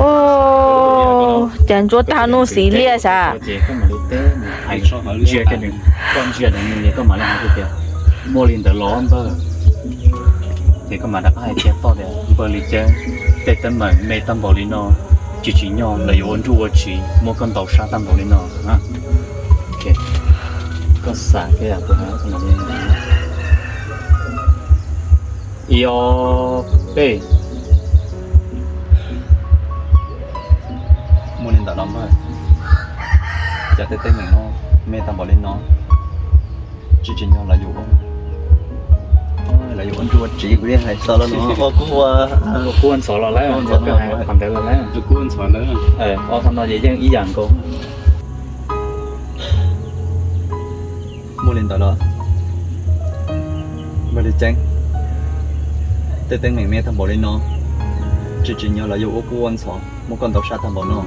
Ua cas ntsuab tag nuj xis liaj sav. Koj ntsia nws, koj mam li hais tias muaj li ntawd los npawg. Ces koj mam rov qab hais tias toj tias npawg Lis Ceeb, tej teeb meem me tag npaum li no, tsis tsim nyog lawv yuav ua nruj ua tsiv muab koj ntaus sab tag npaum li no. Koj xav ib ob peb. Muaj li ntawd los npawg, cas tej teeb meem no me tag npaum li no, tsis tsim nyog lawv yuav ua, lawv yuav ua nruj ua tsiv. Kuv yeej hais txog los no, ua kub ua ntxhov los lawm, qhov ntawd los lawm, ua kub ua ntxhov lawm. Ob qhov no ces yeej ib yam nkaus. Muaj li ntawd los, muaj li ceeb, tej teeb meem me tag npaum li no, tsis tsim nyog lawv yuav ua kub ua ntxhov muab koj ntaus sab tag npaum no.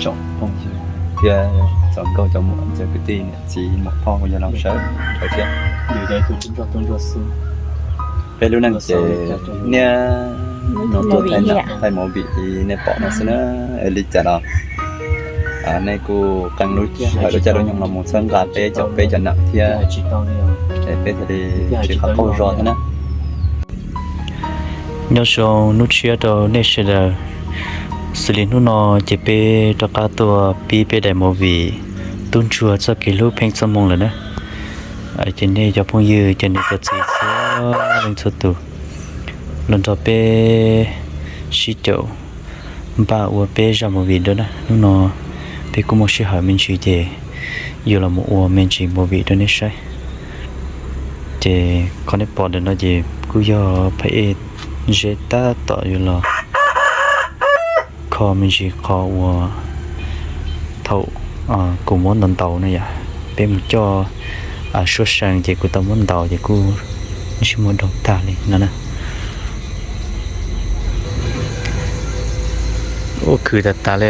Tsoom phooj ywg thiab txhua nkauj cov muam cov kwv tij niam txiv muam phauj yawg laus sawv daws thiab. Peb lub neej ces niaj hnub tuaj thaij nam thaij movie li nej pom no xwb na. Li cas los nej kuj qee lub hawm lub caij lub nyoog los mus txhawb nqa peb cov, peb cov nam thiab, es peb thiaj li tsis qhov qaug zog thiab na. Nyob zoo hnub tshiab rau nej sawv daws. Xws li hnub no ces peb rov qab tuaj pib peb daim movie Tub Ntsuag txoj kev hlub pheej txoj hmoo lawm na. Ces nej cov phooj ywg, cov niam cov txiv txhua leej txhua tus los nrog peb sib caum npaj ua peb zaj movie dua na. Hnub no peb kuj muaj sij hawm me ntsis ces yuav los mus ua me ntsis movie rau nej saib. Ces qhov nej pom ntawm no ces kuj yog phab ej Zeb tab tom yuav los kho me ntsis qhov uas thaum kuv muab ntaus ntaus na yom, peb mus coj suab seev ces kuv tau muab ntaus ces kuj ntsej muag doog tag li no na. Ua khwv tas tas li.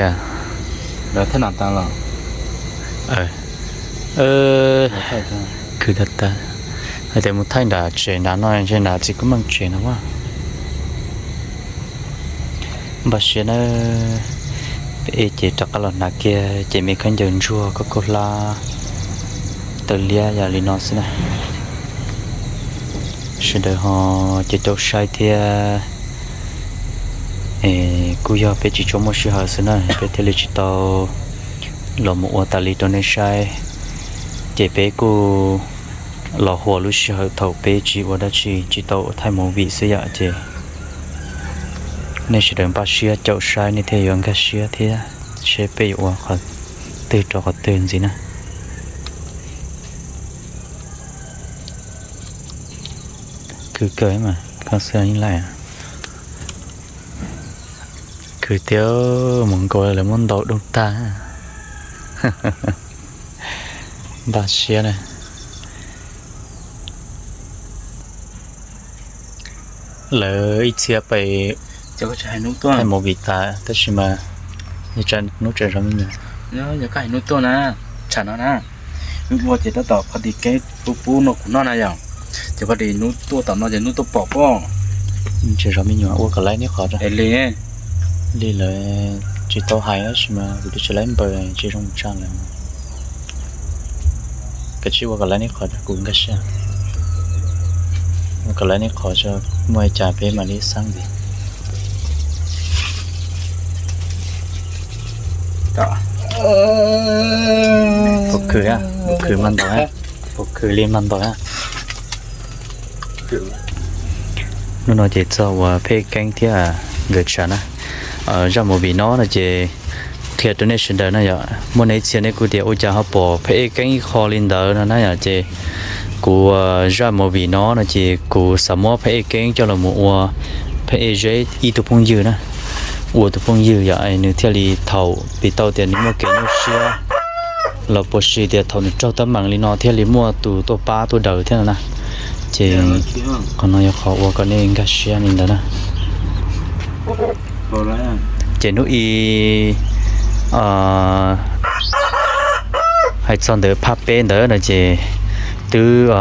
Khwv tas tas. Hais tias mus thaij nram tsev nram no, ntshe nram txiv Kub Meej tsev no a. Npaj siab na, peb ces rov qab los hnav kiag ces me khaub ncaws ntsuag koj kaus hlab taw liab yam li no xwb na. Sawv daws ho caum caum saib thiab. Kuj yog peb tsis tshua muaj sij hawm xwb na peb thiaj li tsis tau los mus ua tas li rau nej saib. Ces peb kuj los huas lub sij hawm thaum peb tsis ua dab tsi, tsis tau thaij movie xwb yom, ces nej sawv daws npaj siab caum saib nej thiaj yuav nkag siab thiab seb peb yuav ua qhov twg rau qhov twg ntxiv na. Khwv kawg mas koj xwb yeej laij. Khwv tiag, mus nkaus lawv muab ntaus doog tag. Npaj siab na. Lawv ib txhia pais thaij movie tas tab sis mas hnub tseem zov me nyuam. Yog koj hais hnub tuaj na, tsam no na, hnub ua ces tab tom pha di keeb pub pub no kuv noj na yom, ces pha di hnub tuaj tom no ces hnub tuaj pom pob. Tseem zov me nyuam ua kom laib neb qhov. Li, li lawv tsis tau hais tab sis mas kuv twb tsis laib npaws tsis zoo tsa lawm. Kav tsij ua kom laib neb qhov rau kuv nkag siab. Ua kom laib neb qhov tso, muaj li cas peb mam li xab ntxiv. Khwv, khwv mas ntaus, khwv li mas ntaus. Hnub no ces txog uas Pheb Keeb thiab nkawd tsam na. Zaj movie no no ces qhia rau nej sawv daws na yom, muaj nej ib txhia nej kuj tias ua cas ho pom Pheb Keeb ib qho li ntawd no na yom, ces kuv zaj movie no no ces kuv xav muab Pheb Keeb coj los mus ua Pheb Zeb ib tug phooj ywg na, ua tus phooj ywg yom, nws thiaj li thaum pib tau tias nws muaj kev nyuaj siab los puas sis tias thaum nws raug teeb meem li no thiaj li muaj tus tuaj pab tuaj daws thiab no na. Ces qhov no yog qhov ua kom nej nkag siab li ntawd na. Ces hnub i hais txog ntawd phab peb ntawd no ces twb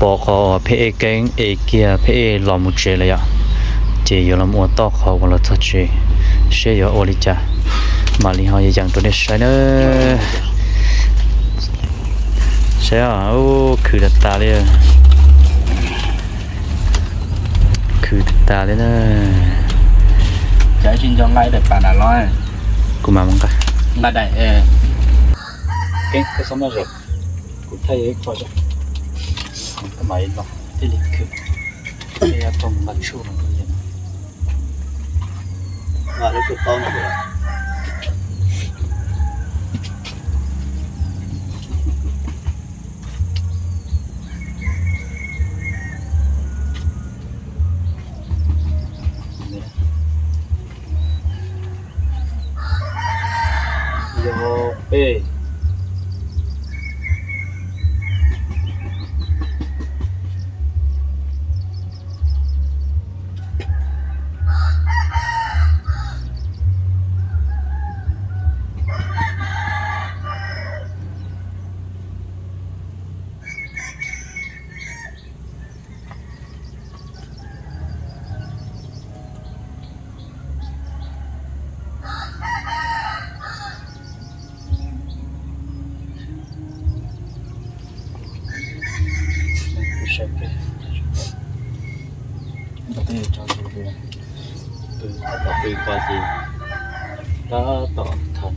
Pom qhov uas Pheb Ej Keeb es kiag Pheb Ej los mus tsev lawm yom, ces yuav los ua toj qhov uas los txog tsev, seb yuav ua li cas, mam li ho yees rau nej saib na. Saib, khwv tas tas li, khwv tas tas li na. Kuv mam nqa, nqa daim, kuv thaij ib qho, koj mam li los thiaj li khwv, thiaj li tau nqa tshuaj no. Yog peb. Pw, tab tom pw ko ces tab tom thawm.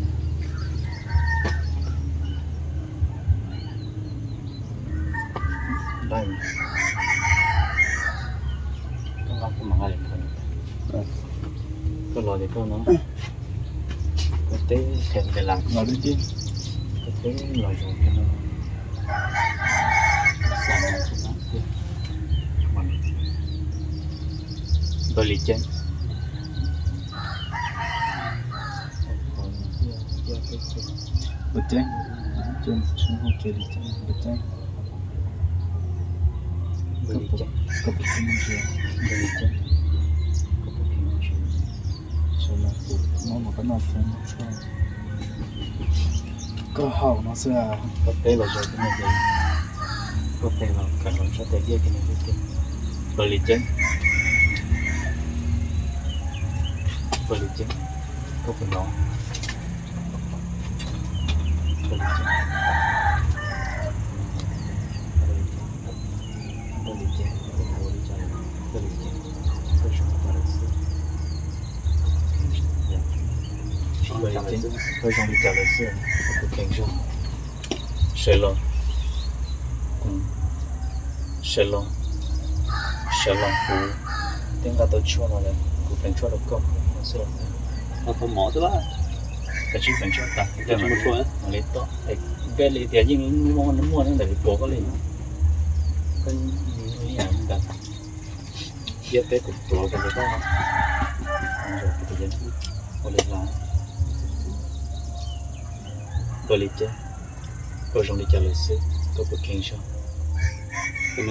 Koj nqa kuv mam nqa li thawm. Koj los ces koj no, koj teb khees li las no, koj teb los zoo li no, koj xav no thiab. Npawg Lis Ceeb, Lis Ceeb, Lis Ceeb, Lis Ceeb, koj puas, koj puas, Lis Ceeb, koj puas kheev ntsis, sawv los kuv muab mas koj noj txhua noj tshuaj, koj haus no xwb. Koj teb los zoo li no ces koj teb los kawm los tsob tes diaj kiag no xwb tiag. Npawg Lis Ceeb, Npawg Lis Ceeb, koj puas hnov? Npawg Lis Ceeb, Npawg Lis Ceeb, koj puas ua li cas? Npawg Lis Ceeb, koj zoo li cas lawm xwb? Npawg Lis Ceeb, koj zoo li cas lawm xwb? Koj puas kheev zog? Sawv los, sawv los, sawv los kuv twb nqa tau tshuaj no lawm, kuv pleev tshuaj rau koj no xwb los. Tau mov xwb, koj tsis pleev tshuaj tas, mam li toj. Npej li tias yeej muaj, muaj ntawm li puas koj li, koj li ntawd. Thiab peb kuv tuav koj, ua li, Npawg Lis Ceeb, koj zoo li cas lawm xwb? Koj puas kheev zog? Ces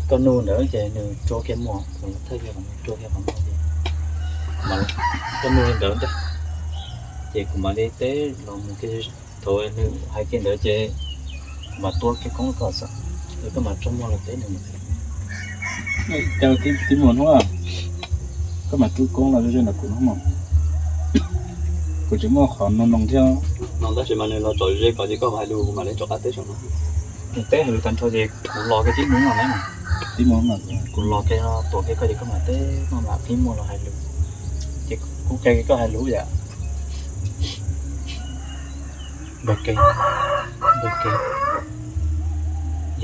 koj nug ntawd ces nws rua kiag muag, kuv thawj kiag qhov no, rua kiag qhov no ces, koj nug li ntawd ntag, ces kuv mam li teb los mus kiag. Thaum nws hais kiag ntawd ces kuv mam tua kiag koob rau koj xwb, es koj mam tso muag los teb nws. Cas tib muag hnub, koj mam rub koob los ze ze ntawm kuv hnub mas, kuv tsis muaj qhov no no thiab. No tab sis mas nws los tsom ze ko ces koj hais lus kuv mam li rov qab teb saum no. Nws teb hais lus tag nrho ces kuv los kiag tib muag no na. Tib muag no, kuv los kiag no tuav kiag koj ces koj mam teb, koj mam qhib muag los hais lus, ces kuv qhia kiag koj hais lus yom. Npawg Keeb, Npawg Keeb,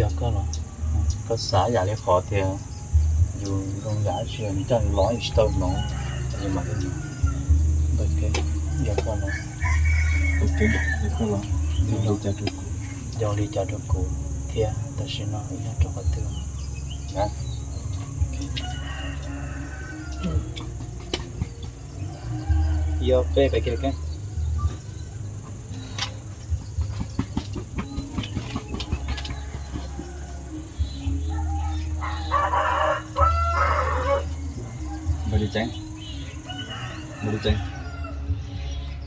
yog koj los, koj xav yam li qhov tias yus zoo yam dab tsi nws coj los yus tsis tau hnov, yus mam li, Npawg Keeb, yog koj los, yog li cas rau kuv thiab, tam sim no wb nyob rau qhov twg? Yog peb pem kiag Keeb. Npawg Lis Ceeb, Npawg Lis Ceeb,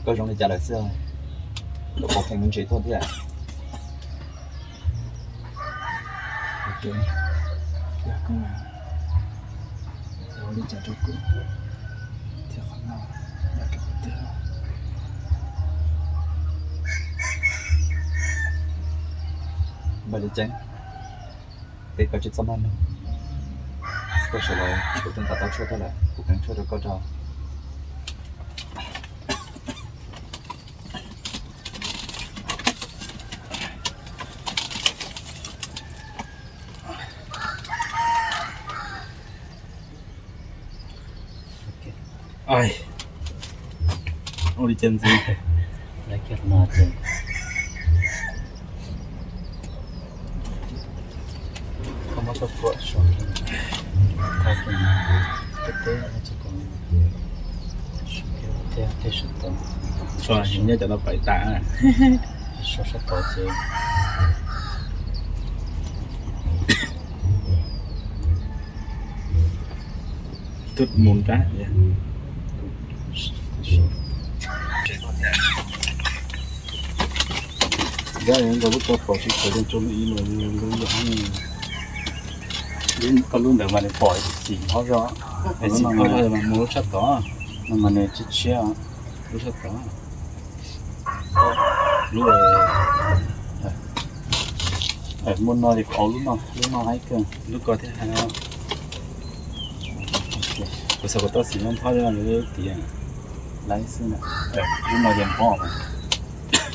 koj zoo li cas lawm xwb? Koj puas kheev mus ntsis tuaj thiab? Yog koj ua li cas rau kuv thiab qhov no, yog rau kuv tiag. Npawg Li Ceeb, peb koj tsis txhob maj nug, koj sawv los kuv twb nqa tau tshuaj tuaj lawm, kuv peev tshuaj rau koj rau. Ua li cas ntxiv, koj muab tau puam saum, tau tau teb tsis tau, thiab tej sab tod, nyob cov no pais tas, sab tod ces twb mus nrab. Nyob nkaus lub tso pom tsis tshua zoo tso lub ib no, lub yam, koj lub ntawd mas nws pom xim hov zog, xim hov zog mas mus lub sab tod, no mas nws tshiab tshiab, lub sab tod, lub, muaj no ces khov lub no, lub no haib kawg, lub ko thiab haib. Kuv xav kom tau xim no nphob zog lub tiag, lub no ces nphob,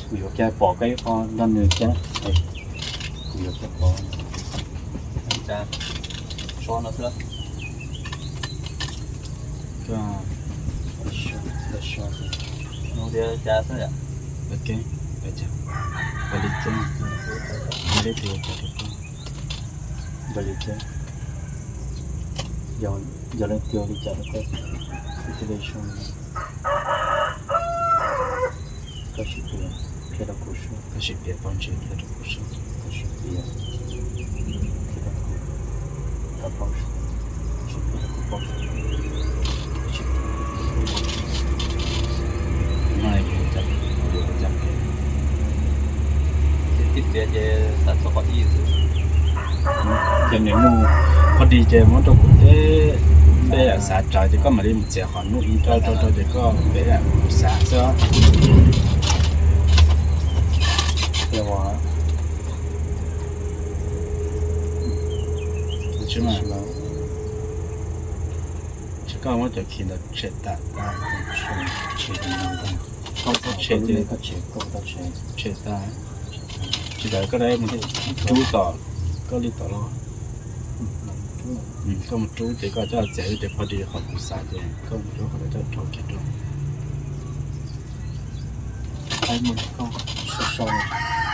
kuv yuav kiag pom koj ib qho nrog nws thiab, kuv yuav kiag pom. So no xwb. Npawg Li Ceeb, ua li cas, ua li cas rau koj, Npawg Li Ceeb, yog leej twg ua li cas rau koj, koj sim piav qhia rau kuv seb, koj sim piav pov ntsis qhia rau kuv seb, koj sim piav qhia rau kuv, koj sim piav rau kuv paub seb, koj sim piav rau kuv paub seb. No yog ua cas, yog ua cas, tib piav ces xav txog qhov ib xwb. Ces nws nug qhov dis ces muab rau kuv teb, peb xav tsawv ces koj mam li mus txiav qhov nug ib rau rau rau ces koj peb xav xwb. Tsis mas, tsis koj muab cov khi ntawd tshem tas, tshem tas, tshem tas. Tsis tau koj dab mus rub tom koj li tom los. Koj mus rub ces koj coj txiav ces pov dis qhov kuv xav ces koj mus rub qhov ntawd coj rau kiag rau.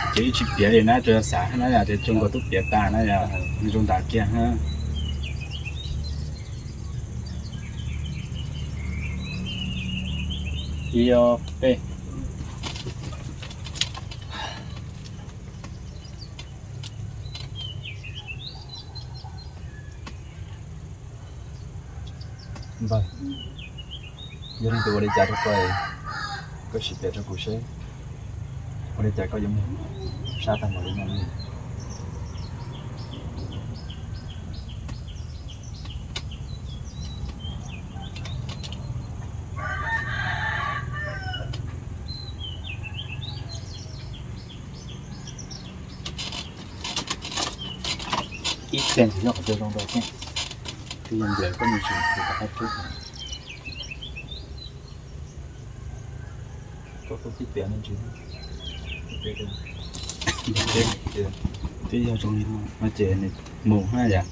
Ces ib tsis piav li na, tsuas yog xav na yom, ces tsuas nkaus tub piav tas na yom, nws zoo ntawd kiag na. Ib ob peb. Npawg, yog leej twg ua li cas rau koj, koj sim piav rau kuv seb ua li cas koj yuav mus sab tag npaum li no li. Ib teg nws nyob qhov twg zoo rau thiab, twb yog nplaim koj mus tsis rov qab rub. Koj tib piav me ntsis, twb yog zoo li no no ces nws mus hab yom.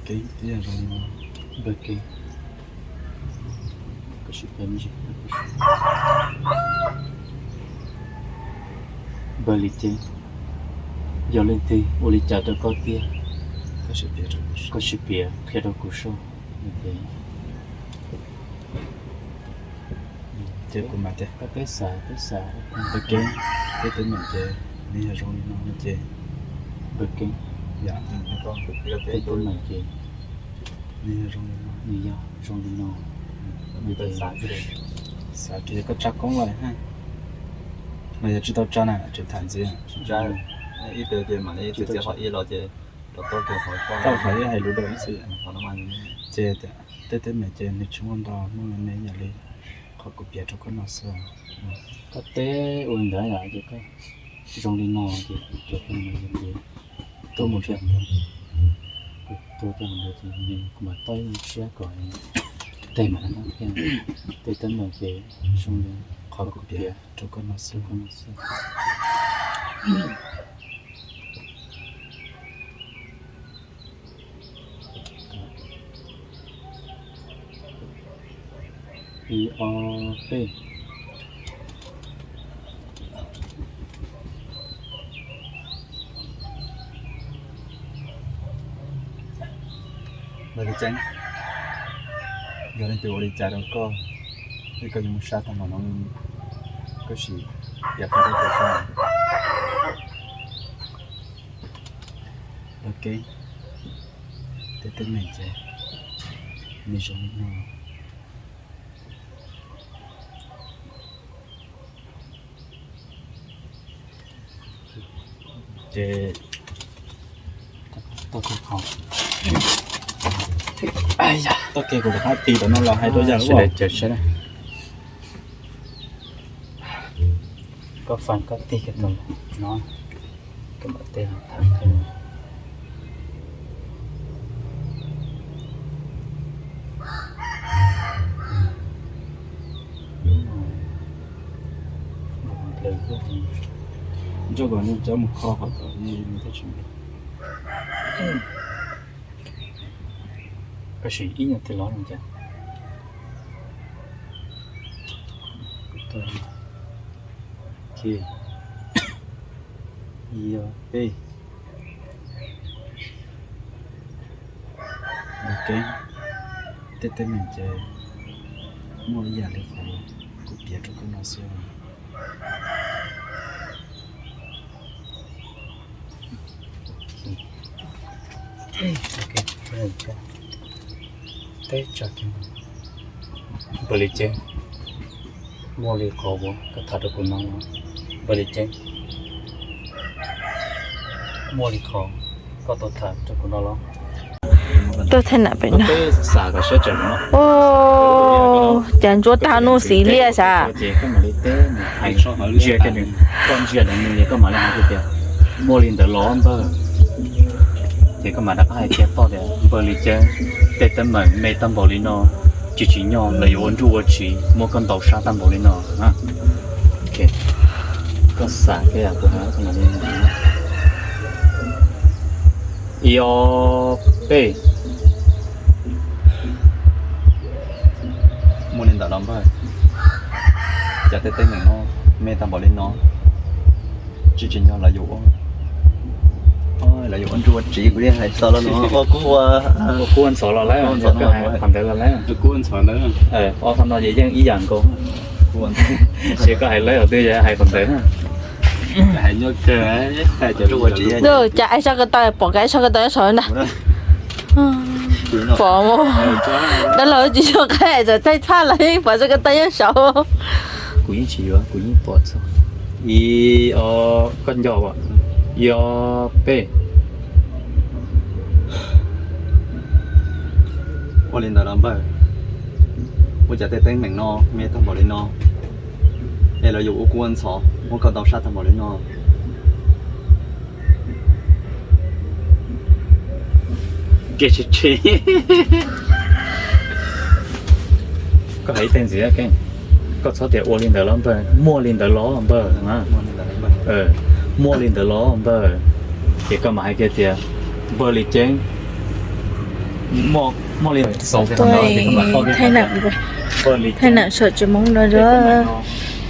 Twb yog zoo li no, Npawg Li Ceeb, yog leej twg ua li cas rau koj tiag, koj sim piav qhia rau kuv seb. Ces kuv mam tias, peb xav, peb xav, peb twb meem ces nws yog zoo li no no ces, peb twb meem ces nws yog zoo li no, nws yog zoo li no. Xav kiag koj tsa koob lawm hab, los yog tsis tau tsa na, tseem tham ntxiv. Ib pliag ces mam li txiav txiav qhov ib los ces rov tau kiag qhov, tau qhov ib hais lus rau ib txhis. Ces tej teeb meem ces nws tsis muaj ntau, muaj me me ib yam li qhov kuv piav rau koj no xwb. Koj teb ua li ntawd yom, ces koj zoo li no ces cov phooj ywg ces tuaj mus thiab, kuv tuaj txog ntawd ces kuv mam tau ib siab kom tej mam li noj thiab. Tej teeb meem ces zoo li qhov kuv piav rau koj no xwb, koj no xwb. Ib, ob, peb. Npawg Li Ceeb, yog leej twg ua li cas rau koj, es koj yuav mus sab tag npaum no, koj sim piav qhia rau kuv saib. Ok, tej teeb meem ces nws zoo li no. Ces tau kiag kuv rov qab tig rau no los hais rau yawg lawm. Koj faj koj tig kiag rau no, koj mam tej no tham thiab. Nco kom nws cov mus kho qhov tod, nws thiaj tsis nco. Koj sim ib nyuag tej los no cas. Ib, ob, peb. Ok, tej teeb meem ces muaj ib yam li qhov kuv piav rau koj no xwb. Teb tsa kiag, Npawg Li Ceeb, muaj li qhov uas koj tham rau kuv no los? Npawg Li Ceeb, muaj li qhov koj tau tham rau kuv no los? Tuaj thaij nam pem no. Ua cas ntsuab tag nuj xis liaj sas? Ntsia, koj mam li hais tias muaj li ntawd los npawg. Ces koj mam rov qab hais kiag toj tias Npawg Li Ceeb, tej teeb meem me tag npaum li no, tsis tsim nyog lawv yuav ua nruj ua tsiv muab koj ntaus sab tag npaum li no. Koj xav kiag kuv hais, ib, ob, peb. Muaj li ntawd los npawg, cas tej teeb meem no me tag npaum li no, tsis tsim nyog lawv yuav ua, lawv yuav ua nruj ua tsiv. Kuv yeej hais txog los no, ua kub ua, ua kub ua ntxhov los lawm, qhov ntawd los lawm. Ob qhov no ces yeej ib yam nkaus. Ces koj hais lawm, qhov twg yog hais qhov ntawd na. Cas ib tsob ko taw, pom cas ib tsob ko taw nyob saud ntag. Pom, dab laug tsis tshua qab txawm thaij thaj los yeej pom tsob ko taw nyob saud. Kuv yeej tsis yuav, kuv yeej pom txog. Ib, ob, koj nco as. Ib, ob, peb. Ua li ntawd los npawg, ua cas tej teeb meem no me tag npaum li no, es lawv yuav ua kub ua ntxhov muab koj ntaus sab tag npaum li no? Koj hais ib teg ntxiv, koj txhob tias ua li ntawd los npawg, muaj li ntawd los npawg. Muaj li ntawd los npawg. Ces koj mam hais kiag tias Npawg Li Ceeb, muaj li, thaij nam saum tsev Hmoob no,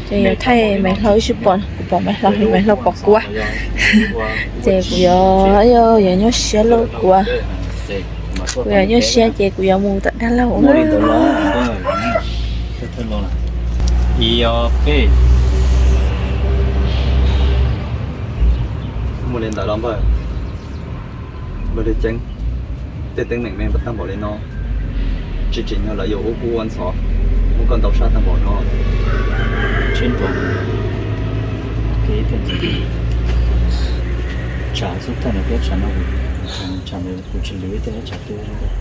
ces yuav thaij Maiv Hlau ib sij pom, kuv pom Maiv Hlau, Maiv Hlau pom kuv. Ces kuv yuav, yuav nyuaj siab lauj kuv, kuv yuav nyuaj siab ces kuv yuav mus tom dab laug. Ib, ob, peb. Muaj li ntawd los npawg, Npawg Li Ceeb, tej teeb meem me tag npaum li no, tsis tsim nyog lawv yuav ua kub ua ntxhov muab koj ntaus sab tag npaum no. Tsis nrov. Tsam xub thawj no thiab tsam no, tsam no kuv tsis lwm tej tsam twg li ntawd.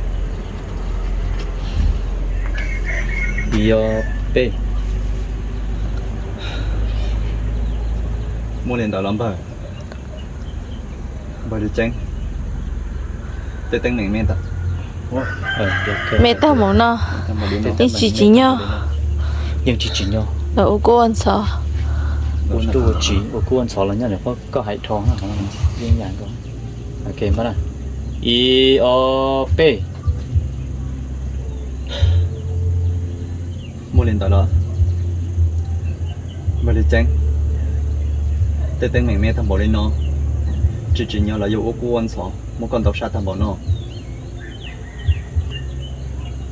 Ib ob peb. Muaj li ntawd los npawg? Npawg Li Ceeb, tej teeb meem me ntawd. Me tag mus no, yeej tsis tsim nyog. Yeej tsis tsim nyog. Los ua kub ua ntxhov. Ua ntuj ua tsim, ua kub ua ntxhov los nyob li koj hais dhau na. Yeej yam nkaus. Ok, npaj na. Ib ob peb. Muaj li ntawd los? Npawg Li Ceeb, tej teeb meem me tag npaum li no, tsis tsim nyog los yuav ua kub ua ntxhov, muab koj ntaus sab tag npaum no.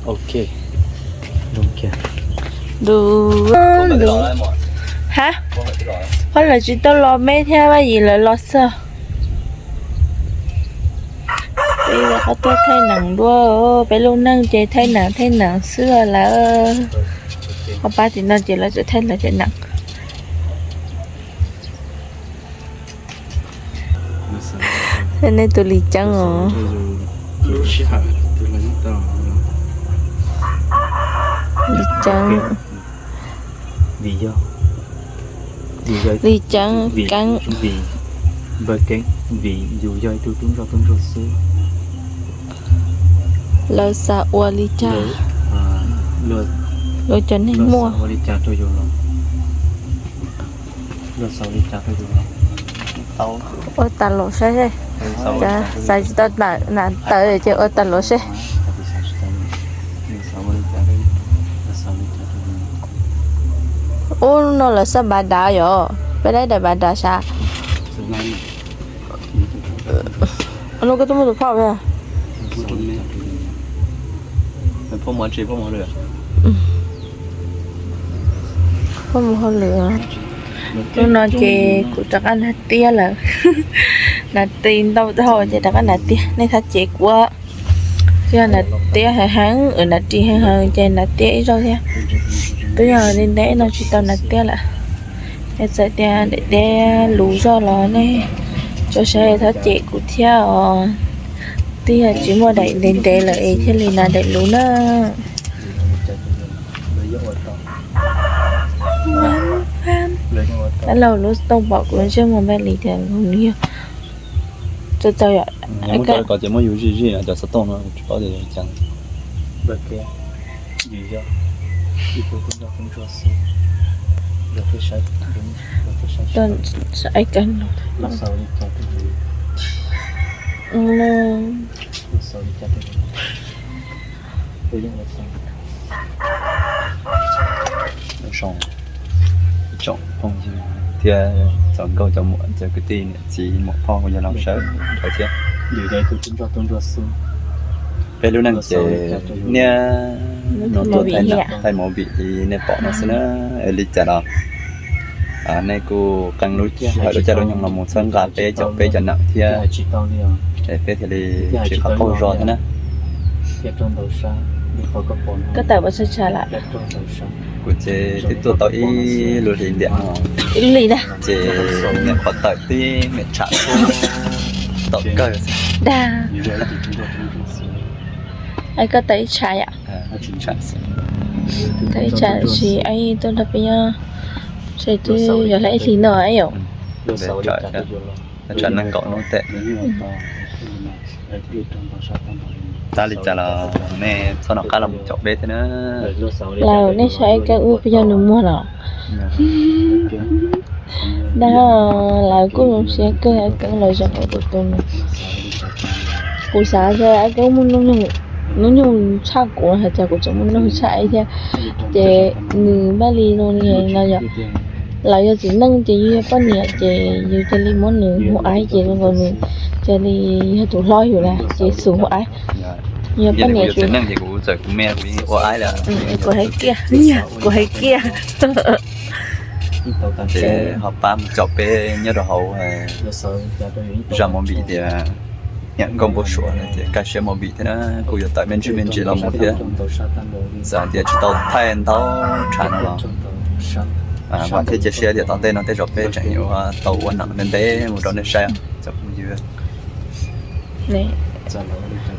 Ok. Ntu, ha, poj lawv tsis tau los me thiab, Vaj Yim lawv los xwb. Peb yuav qhov tuaj thaij neem dua, peb lub neej ces thaij neem thaij neem xwb lawm. Ho pab tim no ces lawv tseem thaij lawv cov neem. Nej tus Li Ceeb os. Li Ceeb. Vim yog, vim yog Li Ceeb, Keeb, vim, npawg Keeb, vim yus yog ib tug tub ntsoj tub ntsuag xwb. Lawv xav ua li cas? Luag cov neeg muaj ua li cas rau yus los? Luag xav ua li cas rau yus los? Ua tas los saib, xav tsis tau nam tawv ces ua tas los saib. Ub, no lawv xaj npav dav yom, peb laib daim npav dav sav. No koj twb muaj tus phauj. Phauj mus hauj lwm. Hnub no ces kuv rov qab hnav tiab lawm. Hnav ti ntau dhau ces rov qab hnav tiab. Nej thab cem kuv, yog hnav tiab heev heev, hnav ris heev heev ces hnav tiab ib zaug thiab. Twb yog ntev ntev no tsis tau hnav tiab lawm. Es txawm tias daim tiab luv zog los nej tso saib thab cem kuv thiab os. Twb yog tsis muaj daim ntev ntev lawm es thiaj li hnav daim luv na. Dab laug lub xov tooj pom kuv ntsej muag npaj li tias nkaus nws yog txaus txaus yom. Muab cov ko ces muab yus zij zij cov xov tooj no tsis paub tias yog cas. Yus yog ib tug tub ntsoj tub ntsuag xwb. Saib kawg no. Tsoom phooj ywg thiab txhua nkauj cov muam cov kwv tij niam txiv muam phauj yawg laus sawv daws thiab. Peb lub neej ces niaj hnub tuaj thaij movie li nej pom no xwb na. Li cas los nej kuj qee lub hawm lub caij lub nyoog los mus txhawb nqa peb caum peb cov neem thiab, es peb thiaj li tsis qhov qaug zog thiab na. Koj tawm ua tshaj tshaj lawm. Kuv ces twb tuaj tau ib lub hlis ntiam no, ib lub hlis na, ces niam qhuav tawm tib me tsham thaum kawg dag. Es koj tawm ib tsham yom? Tawm ib tsham sis tuaj nrog peb nyob, twb yog hlab ib hlis no yom. Tsam nees nkaum hnub tes. Tab li cas los nej txhob nco qab los mus caum peb thiab na. Lawv, nej saib Keeb ub puas yog nws muag los? Dag, lawv kuj zoo siab kawg, Keeb los zoo ua tus tus no. Kuv xav tias Keeb muaj hnub nyoog tshaj kuv, hais tias kuv tseem muaj hnub nyoog tshaj thiab. Ces nws npaj li zoo li no yom. Lawv yog txiv neej ces yus yog poj niam ces yus cia li muab nws hu aib ces zoo nkaus nws cia li yog tus hlob yus na ces xum hu aib. Yog poj niam ces kuv txawm kuv me kuv yeej ua aib lawm. Kuv hais kiag, kuv hais kiag. Ces ho pab mus caum peb nyob rau hauv zaj movie tias Nyiam Nkauj Npau Suav no ces kaj siab movie thiab na, kuj yuav tawm me ntsis me ntsis los mus thiab. Txawm hais tias tsis tau thaij ntau tsham no los vam thiab cia siab tias tom ntej no tej zaum peb tseem yuav tau ua neem ntev ntev mus rau nej saib cov phooj ywg.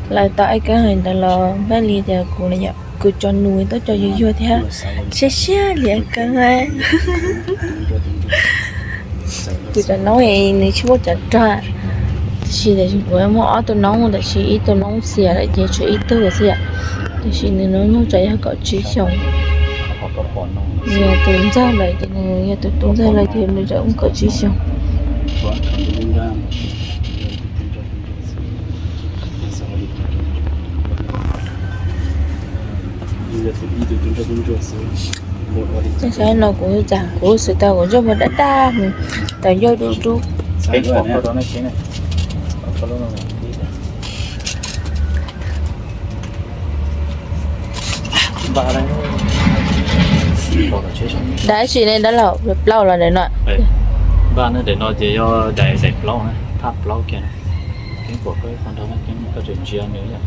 Lawv tau Aib Keeb hais ntawd los npaj li tias kuv, kuv tso nus tuaj tso yuag yuag thiab, siab siab li Aib Keeb. Kuv cov noob nws tsis muaj cov rog, tiam sis kuv muaj ob tug noob, tiam sis ib tug noob xiam lawm ces tshuav ib tug xwb yom. Tiam sis nws noob nyuj tsam yog kaum tsib xyoos. Nws yog tus ntxawg lawm ces nws yog tus tus ntxawg lawm ces nws tsam kaum tsib xyoos. Saib no kuv txawm kuv xav tau kuv ntsuag muag dab dab, tau ncauj dub dub. Dab tsi ne dab laug, plaub los daim no? Npaj ne daim no ces yog daim, daim plaub na, thaj plaub kiag na. Keeb pom koj ib qho nrog Keeb koj tseem ntsia nws yom.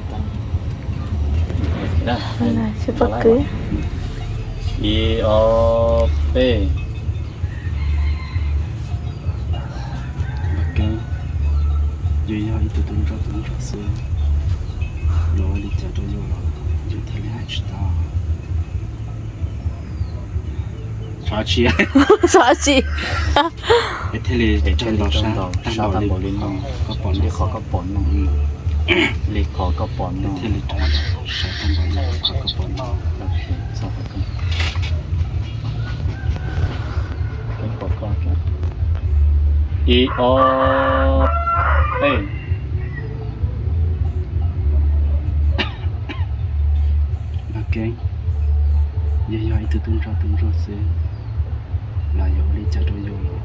Ib, ob, peb. Keeb, yus yog ib tug tub ntsuag tub ntsuag xwb, luag ua li cas rau yus los yus thiaj li hais tsis tau, xav tsis, es thiaj li raug ntaus sab tag npaum li qhov koj pom no, li qhov koj pom no, thiaj li raug ntaus sab tag npaum li qhov koj pom no. Ib, ob, peb. Npaj Keeb, yus yog ib tug tub ntsuag tub ntsuag xwb los yus ua li cas rau yus los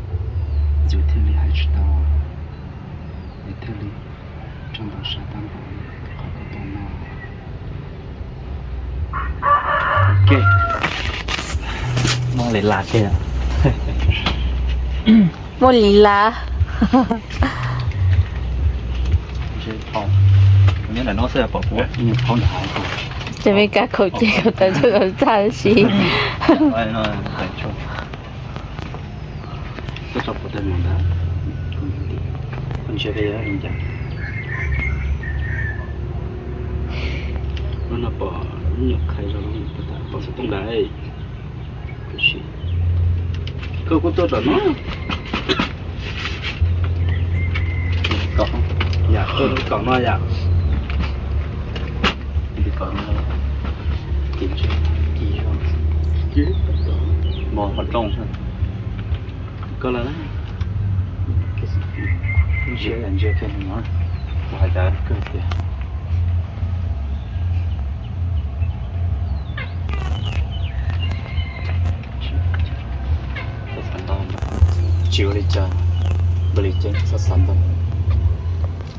yus thiaj li hais tsis tau, es thiaj li raug ntaus sab tag npaum li qhov koj pom no. Muaj li las tiag. Muaj li las. Ces me kab khaum ces khaum tau txog txaj si. Koj tso pov tag no ntag, koj ntsia peb yog li cas. Lub no pom lub nyuam qhais zog, pom xov tooj ntag. Koj kuj tuaj tom no. Yam tuaj tom no yam. Mos qhov rooj. Koj lawm na. Ntsia yam ntsia kiag no, kuv hais tias kawg tiag. Xav xav ntau, tsis ua li cas, npaum li ces xav xav ntau,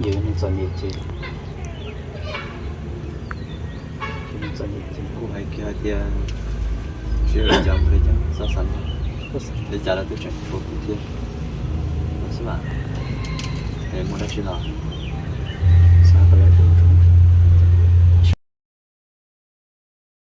yog neeg txom nyem ces, neeg txom nyem ces kuv hais kiag hais tias tsis ua li cas, npaum li ces xav xav ntau, li cas los twb tseem tshuav kuv thiab. Xwb mas, es muaj dab tsi los xav kom lawv